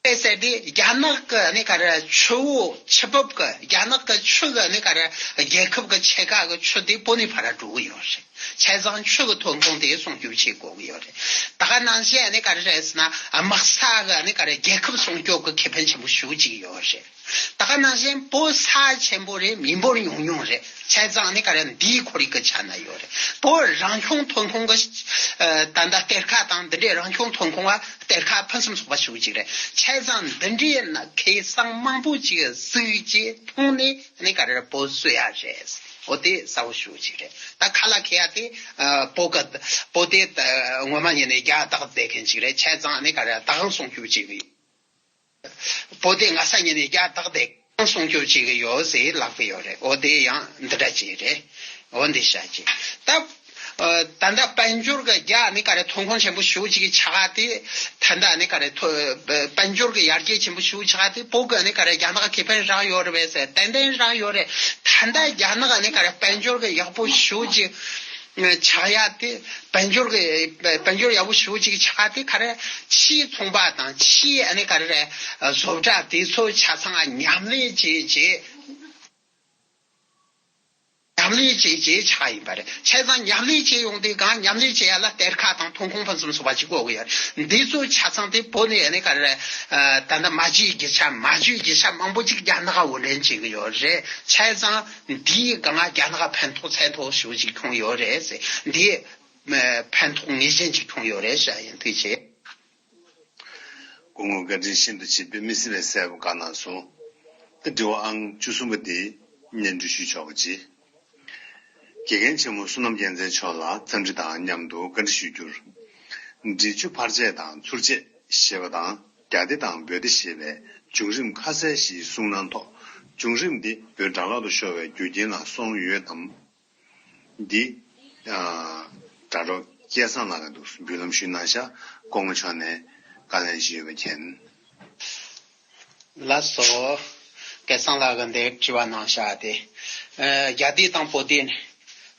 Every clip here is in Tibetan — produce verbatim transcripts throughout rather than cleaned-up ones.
ཨེ་ཟེར་དེ་རྒྱ་ནག་གི་ནི་ག་རེ་ཆུ་བོ་ཆུ་འབབ་གི་རྒྱ་ནག་གི་ཆུ་གི་ནི་ག་རེ་རྒྱལ་ཁབ་གི་ཆེ་ཁག་གི་ཆུ་དེ་བོད་ནས་ཕར་འགྲོ་གི་ཡོད་རེད། བྱས་ཙང་ཆུ་གི་ཐོན་ཁུངས་དེ་སྲུང་སྐྱོབ་བྱེད་དགོས་ཀྱི་ཡོད་རེད། ད་ག་ནང་བཞིན་ནི་ག་རེ་རེད་ཟེར་ན་དམག་ས་གི་ནི་ག་རེ་རྒྱལ་ཁབ་སྲུང་སྐྱོབ་གི་ཁེ་ཕན་ཆེན་པོ་ཞེ་པོ་ཅིག་ཡོད་རེད། ད་ག་ནང་བཞིན་བོད་ས་ཆེན་པོ་རེད། མི་འབོར་ཉུང་ཉུང་རེད། བྱས་ཙང་ནི་ག་རེ་འདིའི་ཁོར་ཡུག་གི་ཆ་ན་ཡོད་རེད། བོད་རང་བྱུང་ཐོན་ཁུངས་གི་ཨ་ད་ལྟ་གཏེར་ཁ་དང་འདི་འདྲའི་རང་བྱུང་ཐོན་ཁུངས་ལ་གཏེར་ཁ་ཕུན་སུམ་ཚོགས་པ་ཞེ་པོ་ཅིག་རེད། བྱས་ཙང་འདི་འདྲའི་ན་ཁེ་བཟང་མང་པོ་ཅིག་གཟིགས་རྗེས་མཐོང་ནས་ནི་ག་རེ་བོད་གསོ་ཡ་རེད། འོ་དེ་གསལ་པོ་ཞེ་པོ་ཅིག་རེད། ད་ཁ་ལ་ཁེ་ཡ་དེ་ཨ་བོད་གི་བོད་དེ་ད་ངོ་མ་ཉིད་ནས་རྒྱ་བདག་བསྡད་མཁན་ཅིག་རེད། བྱས་ཙང་ནི་ག་རེ་བདག་དབང་སྲུང་སྐྱོབ་བྱེད་གི་ཡོད། བོད་དེ་སྔ་ས་ཉིད་ནས་རྒྱ་བདག་དེ་གང་སྲུང་སྐྱོབ་བྱེད་ཀྱི་ཡོད་ཟེར་ལབ་ཀྱི་ཡོད་རེད། འོ་དེ་ཡང་འདི་འདྲ་ཅིག་རེད། འོ་འདི་བཤད་ཀྱི་ད། ཨ་ད་ལྟ་དཔལ་འབྱོར་གྱི་རྒྱ་ནི་ག་རེ་ཐོན་ཁུངས་ཆེན་པོ་ཞེ་པོ་ཅིག་གི་ཆགས་ཏེ། ད་ལྟ་ནི་ག་རེ་ཐོ་དཔལ་འབྱོར་གྱི་ཡར་རྒྱས་ཆེན་པོ་ཞེ་པོ་ཆགས་ཏེ་བོད་གི་ནི་ག་རེ་རྒྱ་ནག་ཁེ་ཕན་རག་ཡོད་རེད་པས་ཟེར། ཏན་ཏན་རག་ཡོད་རེད། ད་ལྟ་རྒྱ་ནག་ནི་ག་རེ་དཔལ་འབྱོར་གྱི་ཡག་པོ་ཞེ་པོ་ཅིག་ཆགས་ཡ་དེ། དཔལ་འབྱོར་གྱི་དཔལ་འབྱོར་ཡག་པོ་ཞེ་པོ་ཅིག་ཆགས་དེ་ག་རེ་ཕྱིའི་ཚོང་པ་དང་ཕྱིའི་ཨ་ནི་ག་རེ་བཟོ་གྲྭ་དེ་ཚོ་ཆ་ཚང་མཉམ་ལས་བྱས་རྗེས། མཉམ་ལས་བྱས་རྗེས་ཆགས་ཡིན་པ་རེད། བྱས་ཙང་མཉམ་ལས་བྱས་ཡོང་དུས་གང་མཉམ་ལས་བྱེད་ཡ་ལ་གཏེར་ཁ་དང་ཐོན་ཁུངས་ཕུན་སུམ་ཚོགས་པ་ཅིག་དགོས་ཀྱི་ཡོད་རེད། འདི་ཚོ་ཆ་ཚང་དེ་བོད་ནས་ཨ་ནི་ག་རེ་ད་ལྟ་མ་བརྗེད་རྒྱུ་ཆ་མ་བརྗེད་རྒྱུ་ཆ་མང་པོ་ཅིག་རྒྱ་ནག་ག་འོར་འདྲེན་བྱེད་ཀྱི་ཡོད་རེད། བྱས་ཙང་འདིའི་སྒང་ལ་རྒྱ་ནག་ཕན་ཐོགས་ཚད་མཐོ་ཞེ་པོ་ཅིག་བྱུང་ཡོད་རེད་ཟེར། འདི་ཕན་ཐོགས་ངེས་ཅན་ཅིག་བྱུང་ཡོད་རེད་ཤག་ཡིན་དུས་ཆེ། སྐུ་ངོ་བཀའ་དྲིན་ཤིན་ཏུ་ཆེ། དཔེ་མི་སྲིད་པའི་གསལ་པོ་བཀའ་གནང་སོང་། ད་དྲི་བ་ཨང་བཅུ་གསུམ་པ་དེ་སྙན་སྒྲོན་ཞུ་ཆོག་པ་ཅི། དགེ་རྒན་ཆེན་མོ་བསོད་ནམས་རྒྱལ་མཚན་མཆོག་ལ་འཚམས་འདྲི་དང་མཉམ་དུ་བཀའ་འདྲི་ཞུ་རྒྱུར། འབྲི་ཆུ་ཕར་ཆད་དང་ཚུར་ཆད་ཞེས་པ་དང་རྒྱ་སྡེ་དང་བོད་སྡེ་ཞེས་པའི་བྱུང་རིམ་ཁ་གསལ་ཞིག་གསུང་གནང་ཐོག་བྱུང་རིམ་འདི་བོད་དགྲ་ལག་ཏུ་ཤོར་བའི་རྒྱུ་རྐྱེན་ལ་སོང་ཡོད་དམ། འདི། ཨ། དྲ་གྲོགས་སྐལ་བཟང་ལགས་ཀྱིས་འདུག་འབུལ་ལམ་ཞུས་གནང་ཤག་སྐུ་ངོ་མཆོག་ནས་བཀའ་ལན་ཞུས་ཡོད་པ་མཁྱེན། ལགས་སོ། སྐལ་བཟང་ལགས་ཀྱིས་འདིར་དྲི་བ་གནང་ཤག་སྟེ། ཨ། རྒྱ་སྡེ་དང་བོད་སྡེ་ནས་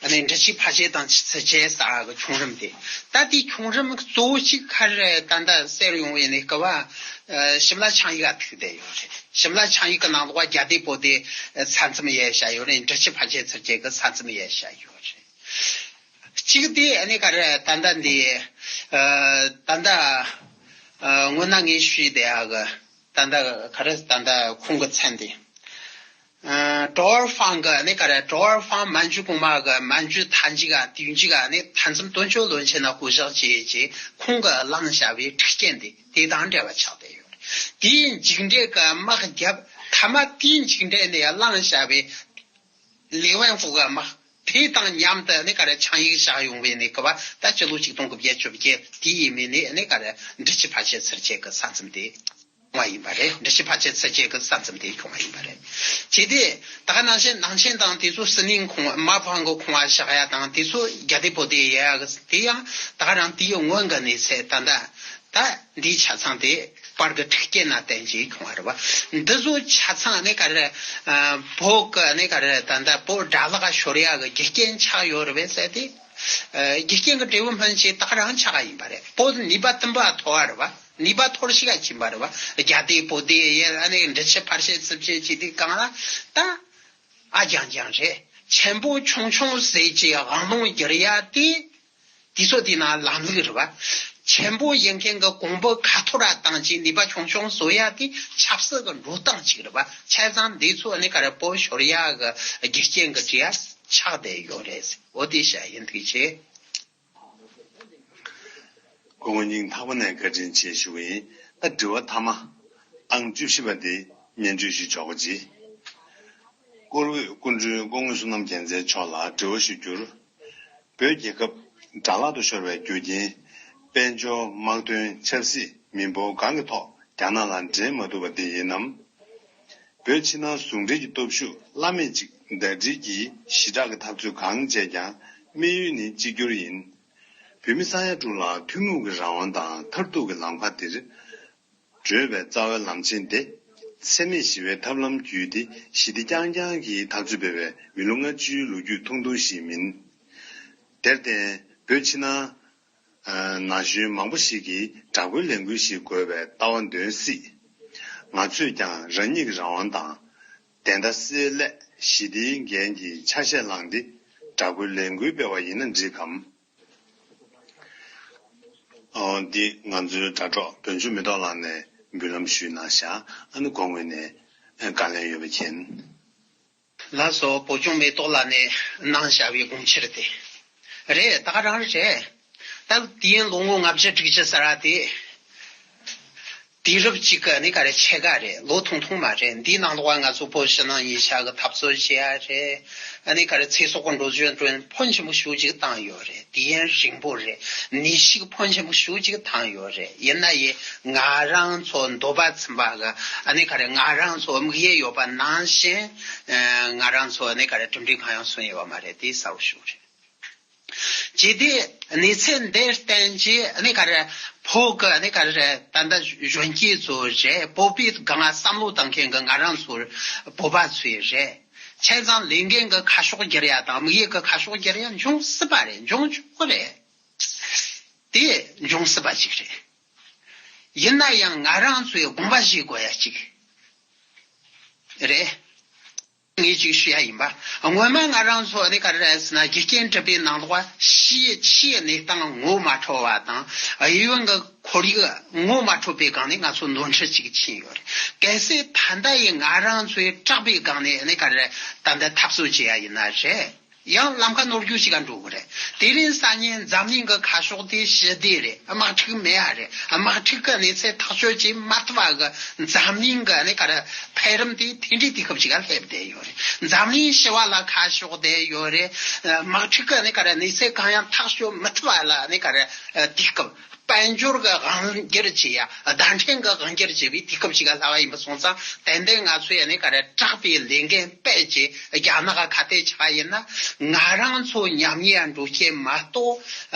ཨ་ནི་འབྲི་ཆུ་ཕར་ཆད་དང་ཚུར་ཆད་ཟེར་གི་བྱུང་རིམ་དེ། ད་དེའི་བྱུང་རིམ་གཙོ་བོ་གཅིག་ག་རེ་རེད། ད་ལྟ་ཟེར་ཡོང་བའི་གནས་སྐབས་ཨ། ཞིམ་ལ་ཆིངས་ཡིག་ག་ཐུག་བསྡད་ཡོད་རེད། ཞིམ་ལ་ཆིངས་ཡིག་གི་ནང་ལོགས་རྒྱ་སྡེ་བོད་སྡེ་ས་མཚམས་ཡས་བཞག་ཡོད་རེད། འབྲི་ཆུ་ཕར་ཆད་ཚུར་ཆད་གི་ས་མཚམས་ཡས་བཞག་ཡོད་རེད། གཅིག་དེ་ཨ་ནི་ག་རེ་ད་ལྟ་འདི་ཨ་ད་ལྟ་ཨ་སྔོན་ན་ངས་ཞུས་བསྡད་ཡག་གི་ད་ལྟ་ག་རེ་ད་ལྟ་ཁོང་གི་མཚན་དེ་ཨ་ཀྲོའུ་ཧྥང་གི་ཨ་ནི་ག་རེ་ཀྲོའུ་ཧྥང་མན་ཇུ་གོང་མ་གི་མན་ཇུ་མཐའ་མཇུག་ག་དུས་མཇུག་ག་ཨ་ནི་མཐའ་མཚམས་དོན་གཅོད་བློན་ཆེན་ན་བསྐོ་གཞག་བྱས་རྗེས་ཁོང་གི་བླངས་བྱ་བའི་འཁྲུག་རྐྱེན་དེ་དེ་དང་འབྲེལ་བ་ཆགས་བསྡད་ཡོད་རེད། དེའི་མཇུག་འབྲས་ཀྱི་དམག་རྒྱབ་མཐའ་མ་དེའི་མཇུག་འབྲས་ནས་བླངས་བྱ་བའི་ལི་ཝན་ཧྥུ་གི་དམག་དེ་དང་མཉམ་དུ་ནི་ག་རེ་ཆིངས་ཡིག་བཞག་ཡོང་བའི་ནི་གི་བ་ད་ཕྱི་ལོ་ཆིག་སྟོང་དགུ་བརྒྱ་བཅོ་བརྒྱད་དེ་ཡིན་མིན་ནི་ནི་ག་རེ་འབྲི་ཆུ་ཕར་ཆད་ཚུར་ཆད་གི་ས་མཚམས་དེ་བྱུང་བ་ཡིན་པ་རེད། འབྲི་ཆུ་ཕར་ཆད་ཚུར་ཆད་གི་ས་མཚམས་དེ་བྱུང་བ་ཡིན་པ་རེད། ཇི་སྟེ་ད་ག་ནང་བཞིན་ནང་ཆེན་དང་དེ་ཚོ་ཟི་ལིང་ཁོང་མ་ཕང་གི་ཁོང་བ་བཞག་ཡ་དང་དེ་ཚོ་རྒྱ་སྡེ་བོད་སྡེ་ཡ་གི་དེ་ཡང་ད་ག་རང་དེའི་སྔོན་གི་གནས་ཚད་ད་ལྟ། ད་འདིའི་ཆ་ཚང་དེ་པར་གི་འཁྲུག་རྐྱེན་ན་བརྟེན་གྱིས་བྱུང་བ་རེད་བ། འདི་ཚོ་ཆ་ཚང་ནི་ག་རེ། ཨ། བོད་གི་ནི་ག་རེ་ད་ལྟ་བོད་དགྲ་ལག་ཤོར་ཡག་གི་རྒྱུ་རྐྱེན་ཆགས་ཡོད་རེད་བས་ཟེར་ཏེ། ཨ། རྒྱུ་རྐྱེན་གི་འབྲས་བུ་སྨིན་བྱེད་ད་ག་རང་ཆགས་ཡིན་པ་རེད། བོད་ནུས་པ་བཏོན་པ་མཐོ་བ་རེད་བ། ནུས་པ་མཐོར་ཞིག་ག་ཕྱིན་པ་རེད་བ། རྒྱ་སྡེ་བོད་སྡེ་ཡས་ཨ་ནི་འབྲི་ཆུ་ཕར་ཆད་ཚུར་ཆད་བྱས་དུས་གང་ལ་ད། ཨ་རྐྱང་རྐྱང་རེད། ཆེན་པོ་ཆུང་ཆུང་ཟེར་གྱི་དབང་ལུང་བསྒྱུར་ཡ་དེ། དེ་ཚོ་དེ་ན་ལམ་ལུགས་རེད་བ། ཆེན་པོ་ཡིན་མཁན་གྱི་གོང་བུ་ཁ་ཐོར་ར་བཏང་ཅིང་ནུས་པ་ཆུང་ཆུང་བཟོ་ཡ་དེ་ཆབ་སྲིད་ཀྱི་འགྲོ་སྟངས་ཅིག་རེད་བ། བྱས་ཙང་འདི་ཚོ་ནི་ག་རེ་བོད་ཤོར་ཡ་གི་རྒྱུ་རྐྱེན་གྱི་གྲས་ཆགས་བསྡད་ཡོད་རེད། འོ་དེ་བཤད་ཡིན་ཐུགས་ཆེ། སྐུ་ངོ་སྙིང་ཐག་པ་ནས་བཀའ་དྲིན་ཆེ་ཞུ་གི་ཡིན། ད་དྲི་བ་མཐའ་མ་ཨང་བཅུ་བཞི་པ་དེ་སྙན་སྒྲོན་ཞུ་ཆོག་པ་ཅི། བཀུར་འོས་སྐུ་མགྲོན་སྐུ་ངོ་བསོད་ནམས་རྒྱལ་མཚན་མཆོག་ལ་དྲི་བ་ཞུ་རྒྱུར། བོད་རྒྱལ་ཁབ་དགྲ་ལག་ཏུ་ཤོར་བའི་རྒྱུ་རྐྱེན། དཔལ་འབྱོར། དམག་དོན། ཆབ་སྲིད། མི་འབོར་སྒང་གི་ཐོག་རྒྱ་ནག་ལ་འགྲན་མ་ཐུབ་པ་དེ་ཡིན་ནམ། བོད་ཕྱི་ནང་ཟུང་འབྲེལ་གྱི་སྟོབས་ཤུགས་བླ་མེད་ཅིག་ཟླ་སྒྲིལ་གྱིས་ཞི་དྲག་གི་འཐབ་རྩོད་གང་བྱས་ཀྱང་དམིགས་ཡུལ་ནི་གཅིག་གྱུར་ཡིན། བོད་མི་ས་ཡ་དྲུག་ལ་ཐུན་མོང་གི་རང་དབང་དང་མཐར་ཐུག་གི་ལམ་ཁ་འདིར་བགྲོད་པའི་རྩ་བའི་ལམ་ཆེན་དེ། འཚེ་མེད་ཞི་བའི་ཐབས་ལམ་བརྒྱུད་དེ་ཞི་བདེ་རྐྱང་རྐྱང་གི་འཐབ་རྩོད་སྤེལ་བའི་མི་ལོ་ལྔ་བཅུའི་ལོ་རྒྱུས་ཐུང་ཐུང་ཞིག་མིན། དེར་བརྟེན་བོད་ཕྱི་ནང་ན་གཞོན་མང་པོ་ཞིག་གིས་དྲག་པོའི་ལས་འགུལ་ཞིག་དགོས་པའི་ལྟ་བ་འདོན་སྲིད། ང་ཚོས་ཀྱང་རང་ཉིད་ཀྱི་རང་དབང་དང་། བདེན་མཐའ་གསལ་སླད་ཞི་བདེའི་འགན་གྱི་ཆ་ཤས་བླངས་ཏེ་དྲག་པོའི་ལས་འགུལ་སྤེལ་བ་ཡིན་ན་འགྲིག་གམ། ཨོ། འདི་ང་ཚོའི་དྲ་གྲོགས་བོན་ཆོས་མེ་ཏོག་ལགས་ནས་འབུལ་ལམ་ཞུས་གནང་བཞག་ཨ་ནི་ཁོང་ངོས་ནས་བཀའ་ལན་ཡོད་པ་མཁྱེན། ལགས་སོ། བོད་ལྗོངས་མེ་ཏོག་ལ་ནས་གནང་བཞག་པའི་དགོངས་འཆར་དེ། རེད། ད་ག་རང་རེད། ད་དུས་ཡུན་ལོ་ངོ་ལྔ་བཅུ་དྲུག་ཅུ་ཟེར་བ་དེ། དུས་རབས་གཅིག་གི་ནི་ག་རེ་ཕྱེད་ཀ་རེད། ལོ་ཐུང་ཐུང་མ་རེད། འདིའི་ནང་ལོགས་ང་ཚོ་བོད་ཕྱི་ནང་གཉིས་ཆ་གི་འཐབ་རྩོད་བྱེད་ཡ་རེད། ཨ་ནི་ག་རེ་ཚེ་སྲོག་གི་འགྲོ་གཞོན་དྲུང་ཕོན་ཆེན་པོ་ཞེ་གཅིག་བཏང་ཡོད་རེད། དུས་ཡུན་རིང་པོ་རེད། ནུས་ཤུགས་ཕོན་ཆེན་པོ་ཞེ་གཅིག་བཏང་ཡོད་རེད། ཡིན་ན་ཡང་ང་རང་ཚོ་འདོད་པ་ཚིམ་པ་གི་ཨ་ནི་ག་རེ་ང་རང་ཚོ་དམིགས་ཡུལ་ཡོད་པ་ནང་བཞིན་ང་རང་ཚོ་ཨ་ནི་ག་རེ་གྲུབ་འབྲས་གང་ཡང་སོན་ཡོད་པ་མ་རེད། དེ་གསལ་པོ་ཞེ་གཅིག་རེད། ཇི་སྟེ་གནས་ཚུལ་འདིར་བརྟེན་གྱི་ཨ་ནི་ག་རེ་བོད་ཀྱི་ཨ་ནི་ག་རེ་ད་ལྟ་གཞོན་སྐྱེས་ཚོ་རེད། བོད་པའི་སྒང་ལ་བསམ་བློ་བཏང་མཁན་གྱི་ང་རང་ཚོ་བོད་པ་ཚོའི་རེད། བྱས་ཙང་ལས་འགན་གྱི་ཁ་ཕྱོགས་བསྒྱུར་ཡ་དང་དམིགས་ཡུལ་གྱི་ཁ་ཕྱོགས་བསྒྱུར་ཡ་འབྱུང་སྲིད་པ་རེད། འབྱུང་ཆོག་གི་རེད། དེ་འབྱུང་སྲིད་པ་ཅིག་རེད། ཡིན་ན་ཡང་ང་རང་ཚོས་དགོངས་པ་བཞེས་དགོས་ཡ་ཅིག་རེད། ངས་ཅིག་ཞུ་ཡ་ཡིན་པ། སྔོན་མ་ང་རང་ཚོ་ཨ་ནི་ག་རེ་རེད་ཟེར་ན་རྒྱུ་རྐྱེན་གྲུབ་པའི་ནང་ལོགས་ཕྱིའི་ཕྱིའི་གནས་སྟངས་ངོ་མ་འཕྲོད་པ་དང་། ཨ་ཡུལ་གྱི་ཁོར་ཡུག་ངོ་མ་འཕྲོད་པའི་སྒང་ནས་ང་ཚོ་ནོར་འཁྲུལ་ཅིག་ཕྱིན་ཡོད་རེད། གལ་སྲིད་ད་ལྟ་ཡི་ང་རང་ཚོའི་དྲག་པའི་སྒང་ནས་ཨ་ནི་ག་རེ་ད་ལྟ་འཐབ་རྩོད་བྱེད་ཡ་ཡིན་ན་རེད། ཡང་ལམ་ཁ་ནོར་རྒྱུ་ཞིག་ག་འགྲོ་གི་རེད། དེ་རིང་སང་ཉིན་འཛམ་གླིང་གི་ཁ་ཕྱོགས་དེ་ཞི་བདེ་རེད། དམག་འཁྲུག་མེད་ཡ་རེད། དམག་འཁྲུག་གི་གནས་ཚད་ཐག་གཅོད་བྱེད་མ་ཐུབ་པ་གི་འཛམ་གླིང་གི་ཨ་ནི་ག་རེ་འཕེལ་རིམ་དེ་དེ་འདྲའི་དུས་སྐབས་ཅིག་ག་སླེབས་བསྡད་ཡོད་རེད། འཛམ་གླིང་ཞི་བ་ལ་ཁ་ཕྱོགས་བསྡད་ཡོད་རེད། དམག་འཁྲུག་གི་ཨ་ནི་ག་རེ་གནས་ཚད་གང་ཡང་ཐག་གཅོད་མི་ཐུབ་པ་ལ་ཨ་ནི་ག་རེ་དུས་སྐབས། དཔལ་འབྱོར་གྱི་དབང་སྒྱུར་བྱེད་ཡ། བརྡ་འཕྲིན་གྱི་དབང་སྒྱུར་བྱེད་པའི་དུས་སྐབས་ཤིག་ག་སླེབས་པ་ཡིན་པ་སོང་ཙང་། ཏན་ཏན་ང་ཚོས་ཡ་ནི་ག་རེ་དྲག་པའི་ལས་འགན་སྤེལ་བྱས་རྒྱ་ནག་ག་ཁ་གཏད་ཆགས་ཡིན་ན། ང་རང་ཚོ་ཉམས་ཉེས་འགྲོ་རྐྱེན་མ་གཏོགས།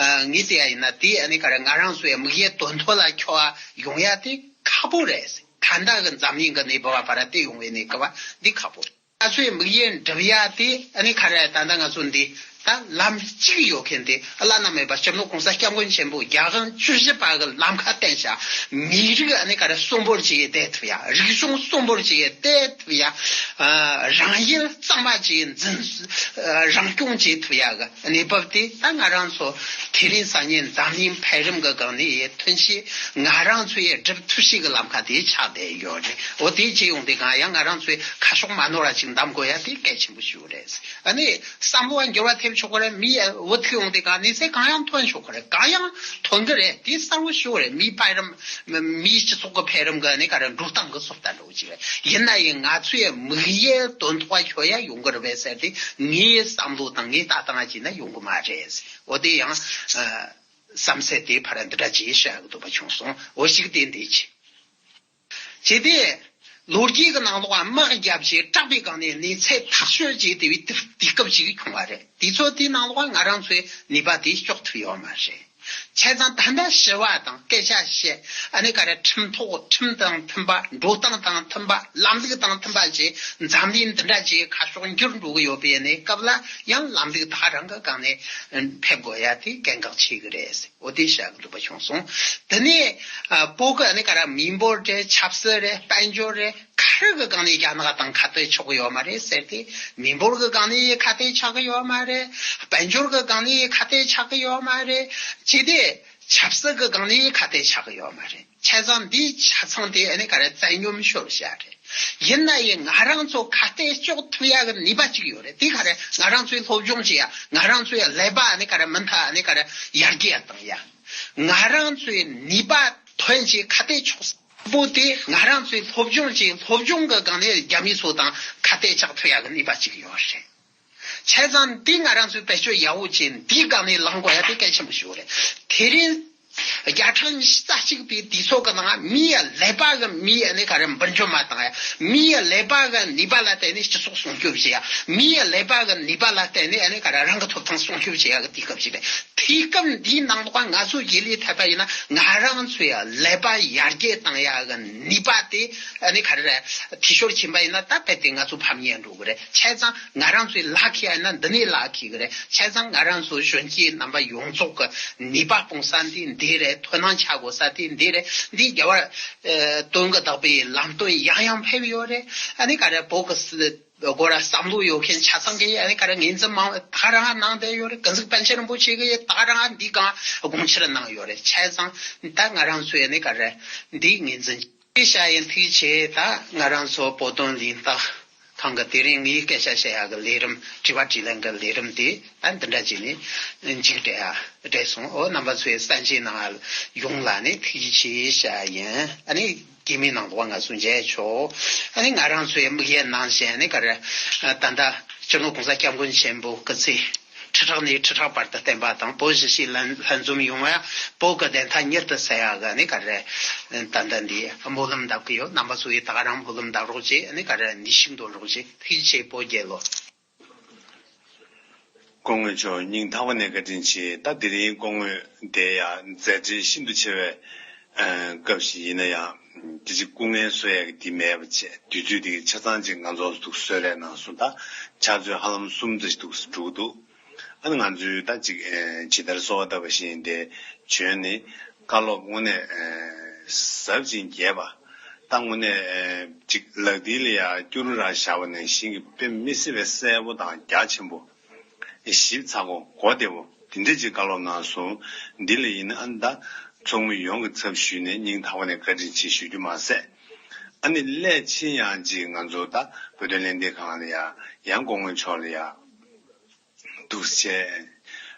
ངས་བལྟས་ཡ་ཡིན་ན་དེ་ཡ་ནི་ག་རེ་ང་རང་ཚོའི་དམིགས་ཡུལ་དོན་ཐོག་ལ་འཁྱོལ་བ་ཡོང་ཡ་དེ་ཁག་པོ་རེད། ད་ལྟ་གི་འཛམ་གླིང་གི་གནས་བབ་བར་དེ་ཡོང་བའི་གནས་སྐབས་འདི་ཁག་པོ་རེད། ང་ཚོའི་དམིགས་ཡུལ་འགྲུབ་ཡ་དེ་ཨ་ནི་ག་རེ་ད་ལྟ་ང་ཚོ་འདི་ད་ལམ་གཅིག་ཡོད་མཁན་དེ་བླ་ན་མེད་པ་སྤྱི་ནོར་གོང་ས་སྐྱབས་མགོན་ཆེན་པོ་རྒྱལ་དབང་བཅུ་བཞི་པ་གི་ལམ་ཁ་བསྟན་བྱ། མི་རིགས་ཨ་ནི་ག་རེ་གསོན་པོར་བྱེད་བསྡད་ཐུབ་ཡ། རིག་གཞུང་གསོན་པོར་བྱེད་བསྡད་ཐུབ་ཡ། རང་ཡུལ་གཙང་མ་བྱེད་འཛིན། རང་སྐྱོང་བྱེད་ཐུབ་ཡ་གི་གནས་བབ་དེ་ད་ང་རང་ཚོ་དེ་རིང་སང་ཉིན་འཛམ་གླིང་འཕེལ་རིམ་གི་སྒང་ནས་ཐོན་ཤེས། ང་རང་ཚོའི་སྒྲུབ་ཐུབ་ཤེས་ཀྱི་ལམ་ཁ་དེ་ཆགས་བསྡད་ཡོད་རེད། འོ་དེ་བྱེད་ཡོང་དུས་གང་ཡང་ང་རང་ཚོའི་ཁ་ཕྱོགས་མ་ནོར་བ་ཅིག་འདམ་དགོས་ཡ་དེ་གལ་ཆེན་པོ་ཞིག་རེད། ཨ་ནི་བསམ་བློ་བ་འགྱུར་བ་ཐེབས་ཆོག་གི་རེད། མི་འོ་ཐུག་ཡོང་དུས་གང་གནས་ཚད་གང་ཡང་ཐོན་ཆོག་གི་རེད། གང་ཡང་ཐོན་གི་རེད། དེ་གསལ་པོ་ཞིག་རེད། མིའི་འཕེལ་རིམ། མིའི་སྤྱི་ཚོགས་ཀྱི་འཕེལ་རིམ་གི་ཨ་ནི་ག་རེ་འགྲོ་སྟངས་གི་སོ་ལྟ་འདྲ་བོ་ཅིག་རེད། ཡིན་ན་ཡང་ང་ཚོའི་དམིགས་ཡུལ་དོན་ཐོག་འཁྱོལ་ཡ་ཡོང་གི་རེད་པས་ཟེར་ཏེ་ངའི་བསམ་བློ་དང་ངའི་ལྟ་སྟངས་བྱས་ན་ཡོང་གི་མ་རེད། འོ་དེ་ཡང་། བསམ་ཚུལ་དེ་ཕར་འདི་འདྲ་ཅིག་བཤད་གི་འདུག་པ་བྱུང་སོང་། འོ་ཞིག་དེ་འདི་ཅི། ཇི་སྟེ། ལོ་རྒྱུས་ཀྱི་ནང་ལོགས་དམག་བརྒྱབ་བྱས་དྲག་པའི་སྒང་ནས་གནས་ཚད་ཐག་གཅོད་བྱས་དེ་བའི་དུས་དུས་སྐབས་ཅིག་བྱུང་བ་རེད། དུས་ཚོད་དེའི་ནང་ལོགས་ང་རང་ཚོའི་ནུས་པ་དེ་གཅོག་ཐུབ་ཡོད་མ་རེད། བྱས་ཙང་ད་ལྟ་ཞི་བ་དང་སྐད་ཆ་བཤད། ཨ་ནི་ག་རེ་ཁྲིམས་ཐོག་ཁྲིམས་དང་མཐུན་པ། འགྲོ་སྟངས་དང་མཐུན་པ། ལམ་ལུགས་དང་མཐུན་པ་བྱས་འཛམ་གླིང་འདི་འདྲ་ཅིག་ཁ་ཕྱོགས་འགྱུར་འགྲོ་གི་ཡོད་པའི་གནས་སྐབས་ལ་ཡང་ལམ་ལུགས་ད་ག་རང་གི་སྒང་ནས་ཕེབས་དགོས་ཡ་དེ་གལ་འགངས་ཆེ་གི་རེད། འོ་དེ་བཤད་གི་འདུག་པ་བྱུང་སོང་། དེ་ནས་ཨ་བོད་གི་ཨ་ནི་ག་རེ་མི་འབོར་རེད། ཆབ་སྲིད་རེད། དཔལ་འབྱོར་རེད། ག་རེ་གི་སྒང་ནས་རྒྱ་ནག་དང་ཁ་གཏད་ཆོག་གི་ཡོད་མ་རེད་ཟེར་ཏེ། མི་འབོར་གི་སྒང་ནས་ཁ་གཏད་ཆགས་གི་ཡོད་མ་རེད། དཔལ་འབྱོར་གི་སྒང་ནས་ཁ་གཏད་ཆགས་གི་ཡོད་མ་རེད། ཅི་སྟེ་ཆབ་སྲིད་གི་སྒང་ནས་ཁ་གཏད་ཆགས་གི་ཡོད་མ་རེད། བྱས་ཙང་འདིའི་ཆ་ཚང་དེ་ཨ་ནི་ག་རེ་བཙན་སྙོམས་ཤོར་བཞག་རེད། ཡིན་ན་ཡང་ང་རང་ཚོ་ཁ་གཏད་གཅོག་ཐུབ་ཡ་གི་ནུས་པ་ཅིག་ཡོད་རེད། དེ་ག་རེ་ང་རང་ཚོའི་སློབ་སྦྱོང་བྱེད་ཡ། ང་རང་ཚོའི་ཀླད་པ་ཨ་ནི་ག་རེ་མུ་མཐུད་ཨ་ནི་ག་རེ་ཡར་རྒྱས་བཏང་ཡ། ང་རང་ཚོའི་ནུས་པ་ཐོན་ཆེད་ཁ་གཏད་གཅོག་པོ་དེ་ང་རང་ཚོའི་སློབ་སྦྱོང་བྱེད། སློབ་སྦྱོང་གི་སྒང་ནས་རྒྱ་མི་ཚོ་དང་ཁ་གཏད་གཅོག་ཐུབ་ཡ་གི་ནུས་པ་ཅིག་ཡོད་རེད། བྱས་ཙང་འདི་ང་རང་ཚོས་བེད་སྤྱོད་ཡག་པོ་བྱས་འདིའི་སྒང་ནས་ལངས་དགོས་ཡ་དེ་གལ་ཆེན་པོ་ཞིག་རེད། དེ་རིང་བརྒྱ་ཕྲག་ཉི་ཤུ་རྩ་གཅིག་པའི་དུས་ཚོད་ཀྱི་ནང་མིའི་ཀླད་པ་གི་མིའི་ཨ་ནི་ག་རེ་འབུར་འཇོམས་མ་བཏང་ཡ། མིའི་ཀླད་པ་གི་ནུས་པ་ལ་བརྟེན་ནས་སྤྱི་ཚོགས་སྲུང་སྐྱོབ་བྱེད་ཡ། མིའི་ཀླད་པ་གི་ནུས་པ་ལ་བརྟེན་ནས་ཨ་ནི་ག་རེ་རང་གི་ཐོབ་ཐང་སྲུང་སྐྱོབ་བྱེད་ཡ་གི་དུས་སྐབས་ཤིག་རེད། དུས་སྐབས་འདིའི་ནང་ལོགས་ང་ཚོ་རྗེས་ལུས་ཐེབས་པ་ཡིན་ན་ང་རང་ཚོའི་ཀླད་པ་ཡར་རྒྱས་བཏང་ཡ་གི་ནུས་པ་དེ་ཨ་ནི་ག་རེ་རེད། འཐུས་ཤོར་ཕྱིན་པ་ཡིན་ན་ད་རྦད་དེ་ང་ཚོ་ཕམ་ཉེས་འགྲོ་གི་རེད། བྱས་ཙང་ང་རང་ཚོའི་ལག་ཁྱེར་ཡིན་ན་འདི་ནས་ལག་ཁྱེར་གི་རེད། བྱས་ཙང་ང་རང་ཚོ་གཞོན་སྐྱེས་རྣམ་པ་ཡོངས་རྫོགས་ཀྱི་ནུས་པ་སྤུངས་ས་འདི་ འདི་རེད། དོ་སྣང་བྱ་དགོས་ས་དེ་འདི་རེད། འདི་རྒྱལ་བ་ཨ་སྟོན་གྱི་བདག་པོའི་ལམ་སྟོན་ཡང་ཡང་ཕེབས་ཡོད་རེད། ཨ་ནི་ག་རེ་བོད་ཀྱི་སི་སྒོ་ར་བསམ་བློ་ཡོད་མཁན་ཆ་ཚང་གིས་ཨ་ནི་ག་རེ་ངོས་འཛིན་མང་ད་ག་རང་གནང་བསྡད་ཡོད་རེད། ཀུན་གཟིགས་པཎ་ཆེན་རིན་པོ་ཆེ་གིས་ད་ག་རང་འདི་གང་དགོངས་འཆར་གནང་ཡོད་རེད། བྱས་ཙང་ད་ང་རང་ཚོས་ཨ་ནི་ག་རེ་འདི་ངོས་འཛིན་བྱས་བཞག་ཡིན། ཐུགས་རྗེ་ཆེ། ད་ང་རང་ཚོ་བོད་དོན་གླེང་སྟེགས་ཁང་གི་དེ་རིང་ངས་སྐད་ཆ་བཤད་ཡག་གི་ལས་རིམ་དྲི་བ་དྲིས་ལན་གྱི་ལས་རིམ་དེ་ད་འདི་འདྲ་བྱས་ནས་མཇུག་སྒྲིལ་ཡ་སྒྲིལ་སོང་། འོ་རྣམ་པ་ཚོས་གསན་བཞེས་གནང་ཡོངས་ལ་ནི་ཐུགས་རྗེ་ཆེ་ཞུ་ཡ་ཡིན། ཨ་ནི་རྒྱུས་མེད་གནང་འདུག་པ་ང་ཚོ་མཇལ་ཆོག་ཨ་ནི་ང་རང་ཚོའི་དམིགས་ཡུལ་ནང་བཞིན་ཨ་ནི་ག་རེ་ད་ལྟ་སྤྱི་ནོར་༸གོང་ས་༸སྐྱབས་མགོན་ཆེན་པོ་སྐུ་ཚེ་ཁྲི་ཕྲག་ནས་ཁྲི་ཕྲག་བར་དུ་བརྟན་པ་དང་། བོད་གཞིས་བྱེས་ལྷན་ལྷན་འཛོམས་ཡོང་བ། བོད་ཀྱི་བདེན་མཐའ་མྱུར་དུ་གསལ་ཡག་གི་ནི་ག་རེ་ད་ལྟ་འདི་སྨོན་ལམ་འདེབས་ཀྱི་ཡོད། རྣམ་པ་ཚོ་ཡིས་ད་ག་རང་སྨོན་ལམ་འདེབས་རོགས་བྱེད། ཨ་ནི་ག་རེ་ནུས་ཤུགས་འདོན་རོགས་བྱེད། ཐུགས་རྗེ་ཆེ། བོད་རྒྱལ་ལོ། སྐུ་ངོ་མཆོག་སྙིང་ཐག་པ་ནས་བཀའ་དྲིན་ཆེ། ད་དེ་རིང་སྐུ་ངོ་དེ་ཡང་མཛད་བྲེལ་ཤིན་ཏུ་ཆེ་བའི་ཨ་སྐབས་ཤིག་ཡིན་ན་ཡང་། དེ་ཅིག་སྐུ་ངལ་གསོ་ཡག་གི་དེ་མེད་པ་བྱས། དུས་ཚོད་དེ་གི་ཆ་ཚང་ཅིག་ང་ཚོ་འདུག་གསོལ་རས་གནང་སོང་། ད་ཕྱག་ཚོད་ཧ་ལམ་གསུམ་ཙམ་ཞིག་འདུག་འགྲོ་གི་འདུག་ཨ་ནི་ང་ཚོས་ད་ཅིག་ཨ་ཇི་ལྟར་གསོལ་བ་བཏབ་པ་བཞིན་དེ་བྱོན་ནས་བཀའ་སློབ་དངོས་གནས་ཨ་ཟབ་ཅིང་རྒྱས་པ། ད་དངོས་གནས་ཨ་ཅིག་ལག་མཐིལ་ལ་ཡ་སྐྱུ་རུ་ར་བཞག་པ་ནང་བཞིན་གྱི་དཔེ་མི་སྲིད་པའི་གསལ་པོ་དང་རྒྱ་ཆེན་པོ། ཞིབ་ཚགས་པོ་གོ་བདེ་པོ་དེ་འདྲ་ཅིག་བཀའ་སློབ་གནང་སོང་། འདི་ལ་ཡིན་ན་ཨ་ནི་ད་ཚོགས་མི་ཡོངས་ཀྱི་ཚབ་ཞུས་ནས་སྙིང་ཐག་པ་ནས་བཀའ་དྲིན་ཆེ་ཞུ་རྒྱུ་མ་ཟད། ཨ་ནི་སླད་ཕྱིན་ཡང་ཅིག་ང་ཚོ་ད་བོད་དོན་གླེང་སྟེགས་ཁང་ལ་ཡ་ཡང་སྐུ་ངོ་མཆོག་ལ་ཡ་ཐུགས་རྗེ་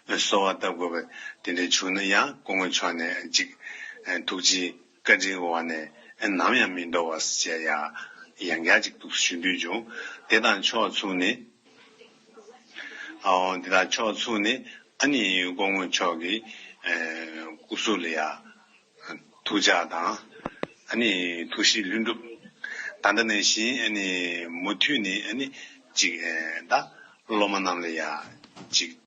ཆེ་གསོལ་བ་བཏབ་དགོས་པ་དེ་འདྲ་བྱུང་ན་ཡང་སྐུ་ངོ་མཆོག་ནས་ཅིག་ཐུགས་རྗེ་བཀའ་དྲིན་འོག་ནས་ནམ་ཡང་མི་འདོར་བ་ཞེས་ཡ་ཡང་བསྐྱར་ཅིག་ཐུགས་ཞུ་འདོད་བྱུང་། དེ་དང་ཕྱོགས་མཚུངས་ནས། ཨོ། འདི་དང་ཕྱོགས་མཚུངས་ནས་ཨ་ནི་སྐུ་ངོ་མཆོག་གི་ཨ་སྐུ་གཟུགས་ལ་ཡ་ཐུགས་ཅག་དང་། ཨ་ནི་ཐུགས་བཞེད་ལྷུན་གྲུབ། ད་ལྟ་ནང་བཞིན་ཨ་ནི་མུ་མཐུད་ནས་ཨ་ནི་ཅིག་ཨ་ད་སློབ་མ་རྣམས་ལ་ཡ་ཅིག་